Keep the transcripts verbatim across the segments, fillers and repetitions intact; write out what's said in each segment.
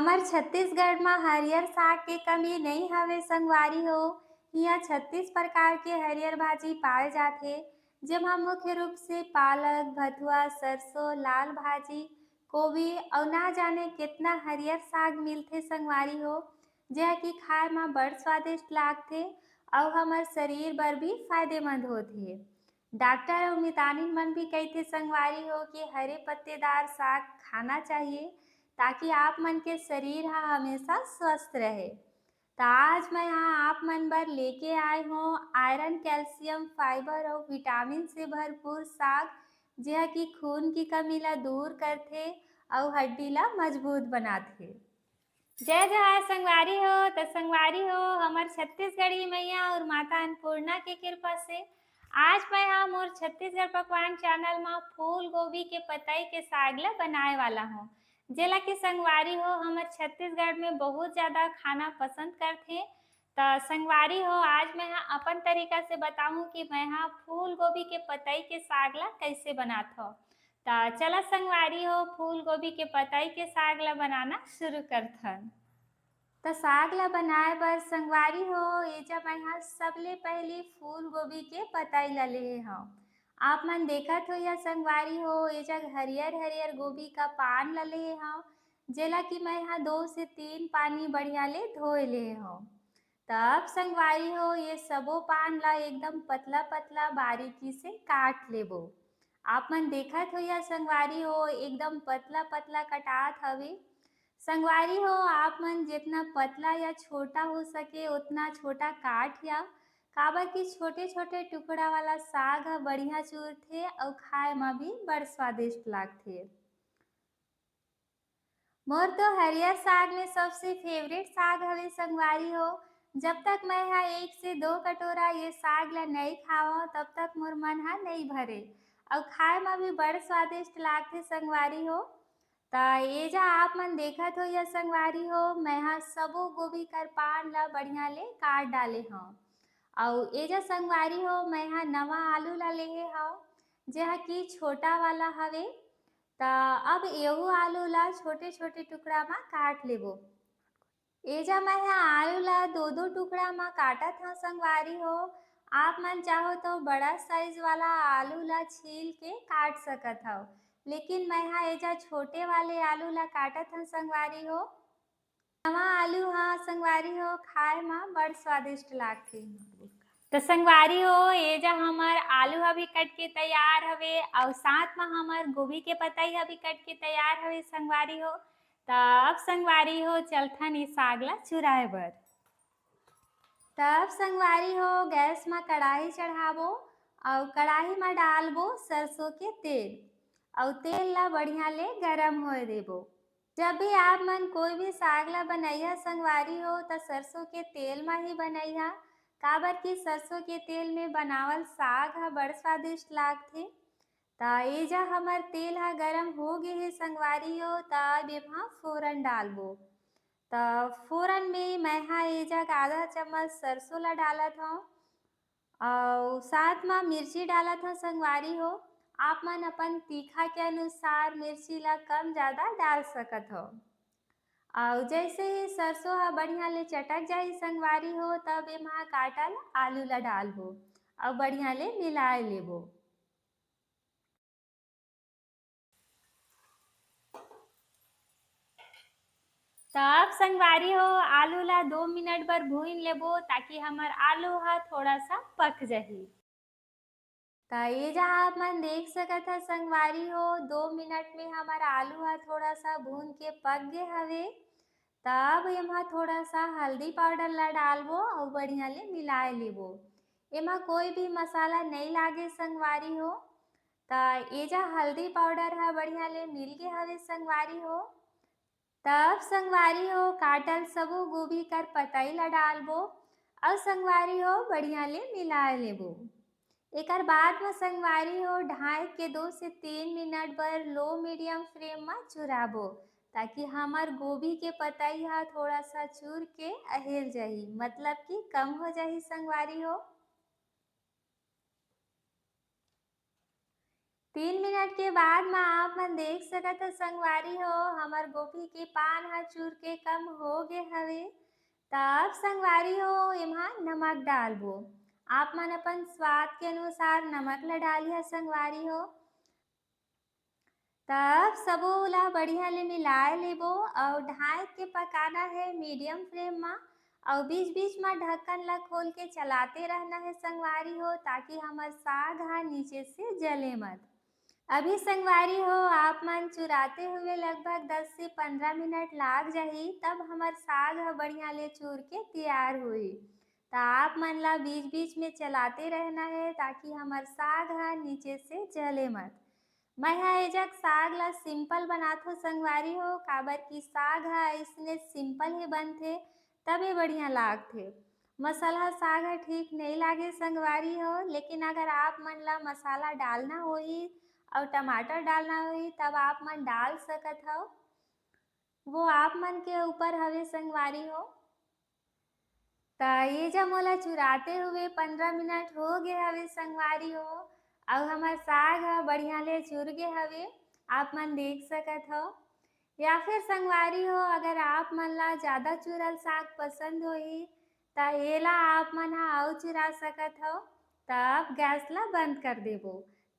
हमर छत्तीसगढ़ म हरियर साग के कमी नइ हवे संगवारी हो। इहाँ छत्तीस प्रकार के हरियर भाजी पाए जाथे, जेमा मुख्य रूप से पालक, भथुआ, सरसों, लाल भाजी, गोभी अउ ना जाने केतना हरियर साग मिलथे संगवारी हो, जेहा कि खाए म बड़ स्वादिष्ट लागथे अउ हमर शरीर बर भी फायदेमंद होथे। डॉक्टर अउ मितानिन मन भी कहिथे संगवारी हो कि हरे पत्तेदार साग खाना चाहिए, ताकि आप मन के शरीर ह हमेशा स्वस्थ रहे। त आज मैं ह आप मन बर लेके आए हों आयरन, कैल्शियम, फाइबर अउ विटामिन से भरपूर साग, जेहा कि खून की कमी ला दूर करथे अउ हड्डी ला मजबूत बनाथे। जय जोहार संगवारी हो। त संगवारी हो, हमर छत्तीसगढ़ी मैया अउ माता अन्नपूर्णा के कृपा से आज मैं ह मोर छत्तीसगढ़ पकवान चैनल म फूल गोभी के पतई के साग ल बनाए वाला हों, जेला कि संगवारी हो, हमर छत्तीसगढ़ में बहुत ज्यादा खाना पसंद करथे। त संगवारी हो, आज मैं ह अपन तरीका से बताऊं कि मैं ह फूल गोभी के पतई के साग ला कइसे बनाथव। त चला संगवारी हो, फूल गोभी के पतई के साग ला बनाना शुरू करथन। त साग ला बनाए बर संगवारी हो, एजा मैं ह सबले पहिली फूल गोभी के पतई ला लेहे हव। आप मन देखत हो या संगवारी हो, एजा हरियर हरियर गोभी का पान ला लेहे हव, जेला कि मैं ह दो से तीन पानी बढ़िया ले धोए लेहे हव। तब संगवारी हो, ये सबो पान ला एकदम पतला पतला बारीकी से काट लेबो। आप मन देखत हो या संगवारी हो, एकदम पतला पतला कटात हवे। संगवारी हो, आप मन जितना पतला या छोटा हो सके, उतना छोटा काट या, काबर कि छोटे-छोटे टुकड़ा वाला साग ह बढ़िया चुरथे अउ खाए म भी बड़ स्वादिष्ट लागथे। मोर तो हरियर साग में सबसे फेवरेट साग हवे संगवारी हो। जब तक मैं ह एक से दो कटोरा ये साग ला नइ खावं, तब तक मोर मन ह नइ भरे अउ खाए म भी बड़ स्वादिष्ट लागथे संगवारी हो। त एजा आप मन देखत हो या संगवारी हो, मैं ह सबो गोभी कर पान ला बढ़िया ले काट डाले हव। अउ एजा संगवारी हो, मैं ह नवा आलू ला लेहे हव, जेहा कि छोटा वाला हवे। त अब एहू आलू ला छोटे-छोटे टुकड़ा म काट लेबो। एजा मैं ह आलू ला दो-दो टुकड़ा म काटत हव संगवारी हो। आप मन चाहो तो बड़ा साइज वाला आलू ला छील के काट सकत हव, लेकिन मैं ह एजा छोटे वाले आलू ला काटत हव संगवारी हो। नवा आलू ह संगवारी हो, खाए म बड़ स्वादिष्ट लागथे। त संगवारी हो, एजा हमर आलू ह भी कट के तैयार हवे अउ साथ म हमर गोभी के पतई ह भी कट के तैयार हवे संगवारी हो। त अब संगवारी हो, चलथन ए साग ला चुराए बर। त अब संगवारी हो, गैस म कड़ाही चढ़ाबो अउ कड़ाही म डालबो सरसों के तेल अउ तेल ला बढ़िया ले गरम होए देबो। जब भी आप मन कोई भी साग ला बनइहा संगवारी हो, त सरसों के तेल म ही बनइहा, काबर कि सरसों के तेल में बनावल साग ह बड़ स्वादिष्ट लागथे। त एजा हमर तेल ह गरम हो गे हे संगवारी हो, त अब एमा फोरन डालबो। त फोरन में मैं ह एजा आधा चम्मच सरसों ला डालत हव अउ साथ म मिर्ची डालत हव संगवारी हो। आप मन अपन तीखा के अनुसार मिर्ची ला कम ज्यादा डाल सकत हव। अउ जैसे ही सरसों ह बढ़िया ले चटक जाही संगवारी हो, तब एमा काटल आलू ला डालबो अउ बढ़िया ले मिलाए लेबो। त अब संगवारी हो, आलू ला दो मिनट बर भून लेबो, ताकि हमर आलू ह थोड़ा सा पक जाही। त एजा आप मन देख सकत ह संगवारी हो, दो मिनट में हमर आलू ह थोड़ा सा भून के पक गे हवे। त अब एमा थोड़ा सा हल्दी पाउडर ला डालबो अउ बढ़िया ले मिलाए लेबो। एमा कोई भी मसाला नइ लागे संगवारी हो। त एजा हल्दी पाउडर ह बढ़िया ले मिल गे हवे संगवारी हो। त अब संगवारी हो, काटल सबो गोभी कर पतई ला डालबो अउ संगवारी हो, बढ़िया ले मिलाए लेबो। एकर बाद म संगवारी हो, ढाक के दो से तीन मिनट बर low medium flame म चुराबो, ताकि हमर गोभी के पतई ह थोड़ा सा चुर के अहेल जाही, मतलब कि कम हो जाही संगवारी हो। तीन मिनट के बाद म आप मन देख सकत हो संगवारी हो, हमर गोभी के पान ह चूर के कम हो गे हवे। तब संगवारी हो, एमा नमक डालबो। आप मन अपन स्वाद के अनुसार नमक ल डालिहा संगवारी हो। तब सबो ला बढ़िया ले मिलाए लेबो अउ ढाँक के पकाना हे medium flame म। अउ बीच-बीच म ढक्कन ला खोल के चलाते रहना हे संगवारी हो, ताकि हमर साग ह नीचे से जले मत। अभी संगवारी हो, आप मन चुराते हुए लगभग दस से पंद्रह मिनट लाग जाही, तब हमर साग ह बढ़िया ले चूर के तैयार होही। त आप मन ला बीच-बीच में चलाते रहना हे, ताकि हमर साग ह नीचे से जले मत। मैं ह ए जग साग ला simple बनाथों संगवारी हो, काबर कि साग ह अइसने simple ही बनथे, तबे बढ़िया लागथे। मसाला साग ह ठीक नइ लागे संगवारी हो, लेकिन अगर आप मन ला मसाला डालना होही अउ टमाटर डालना होही, तब आप मन डाल सकत हव, वो आप मन के ऊपर हवे संगवारी हो। त ये जब मोला चुराते हुए पंद्रह मिनट हो गे हवे संगवारी हो, अउ हमर साग ह बढ़िया ले चुर गे हवे, आप मन देख सकत हव। या फिर संगवारी हो, अगर आप मन ला ज्यादा चुरल साग पसंद होही, त एला आप मन ह अउ चुरा सकत हव। त अब गैस ला बंद कर देबो,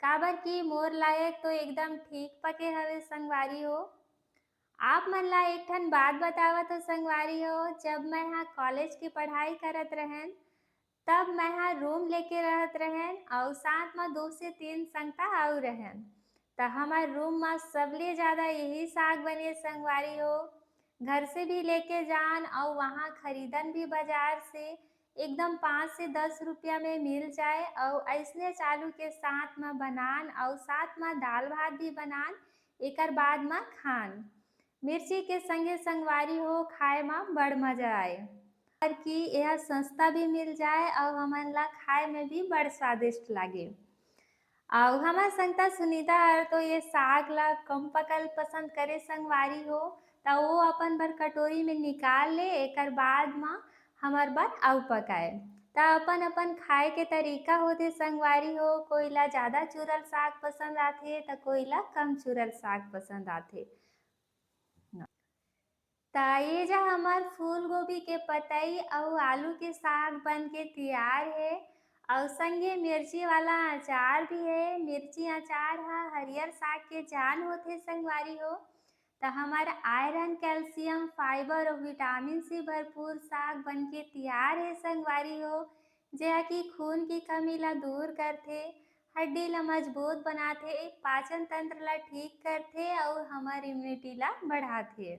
काबर कि मोर लायक तो एकदम ठीक पके हवे संगवारी हो। आप मन ला एक ठन बात बतावत हो संगवारी हो, जब मैं ह कॉलेज के पढ़ाई करत रहेन, तब मैं ह रूम लेके रहत रहेन अउ साथ म दो से तीन संगता अउ रहेन। त हमर रूम म सबले ज्यादा यही साग बने संगवारी हो। घर से भी लेके जान अउ वहाँ खरीदन भी बाजार से, एकदम पाँच से दस रुपया में मिल जाए अउ अइसने आलू के साथ म बनान अउ साथ म दाल भात भी बनान, एकर बाद म खान। मिर्ची के संगे संगवारी हो खाए म बड़ मजा आए, काबर कि एहा सस्ता भी मिल जाए अउ हमन ला खाए में भी बड़ स्वादिष्ट लागे। अउ हमर संगता सुनीता हर तो ये साग ला कम पकल पसंद करे संगवारी हो, त वो अपन बर कटोरी में निकाल ले, एकर बाद म हमर बर अउ पकाए। त अपन अपन खाए के तरीका होथे संगवारी हो, कोई ला ज्यादा चुरल साग पसंद आथे, त कोई ला कम चुरल साग पसंद आथे। त ये जा हमर फूलगोभी के पतई अउ आलू के साग बन के तैयार हे, अउ संगे मिर्ची वाला अचार भी हे। मिर्ची अचार ह हरियर साग के जान होथे संगवारी हो। त हमर आयरन, कैल्शियम, फाइबर अउ विटामिन सी भरपूर साग बन के तैयार हे संगवारी हो, जेहा कि खून की कमी ला दूर करथे, हड्डी ला मजबूत बनाथे, पाचन तंत्र ला ठीक करथे अउ हमर इम्यूनिटी ला बढ़ाथे।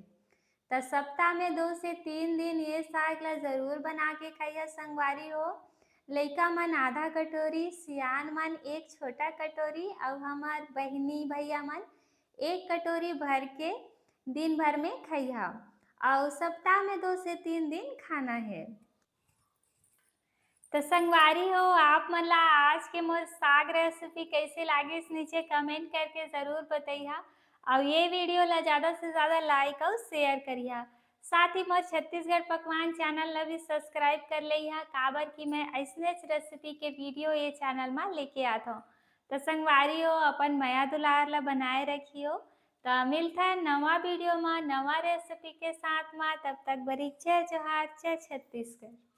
त सप्ताह में दो से तीन दिन ये साग ला जरूर बना के खाइया संगवारी हो। लइका मन आधा कटोरी, सियान मन एक छोटा कटोरी अउ हमर बहिनी भैया मन एक कटोरी भर के दिन भर में खइहा। अउ सप्ताह में दो से तीन दिन खाना हे। त संगवारी हो, आप मन ला आज के मोर साग रेसिपी कइसे लागिस, नीचे कमेंट करके जरूर बतइहा। अउ ये वीडियो ला ज्यादा से ज्यादा लाइक अउ शेयर करिहा। साथ ही मोर छत्तीसगढ़ पकवान चैनल ला भी सब्सक्राइब कर लेइहा, काबर कि मैं अइसनेच रेसिपी के वीडियो ये चैनल मा लेके आत हूँ। त संगवारी हो, अपन मया दुलार ला बनाए रखियो। त मिलथन नवा वीडियो मा नवा रेसिपी के साथ मा। तब तक बरी जय जोहार, जय छत्तीसगढ़।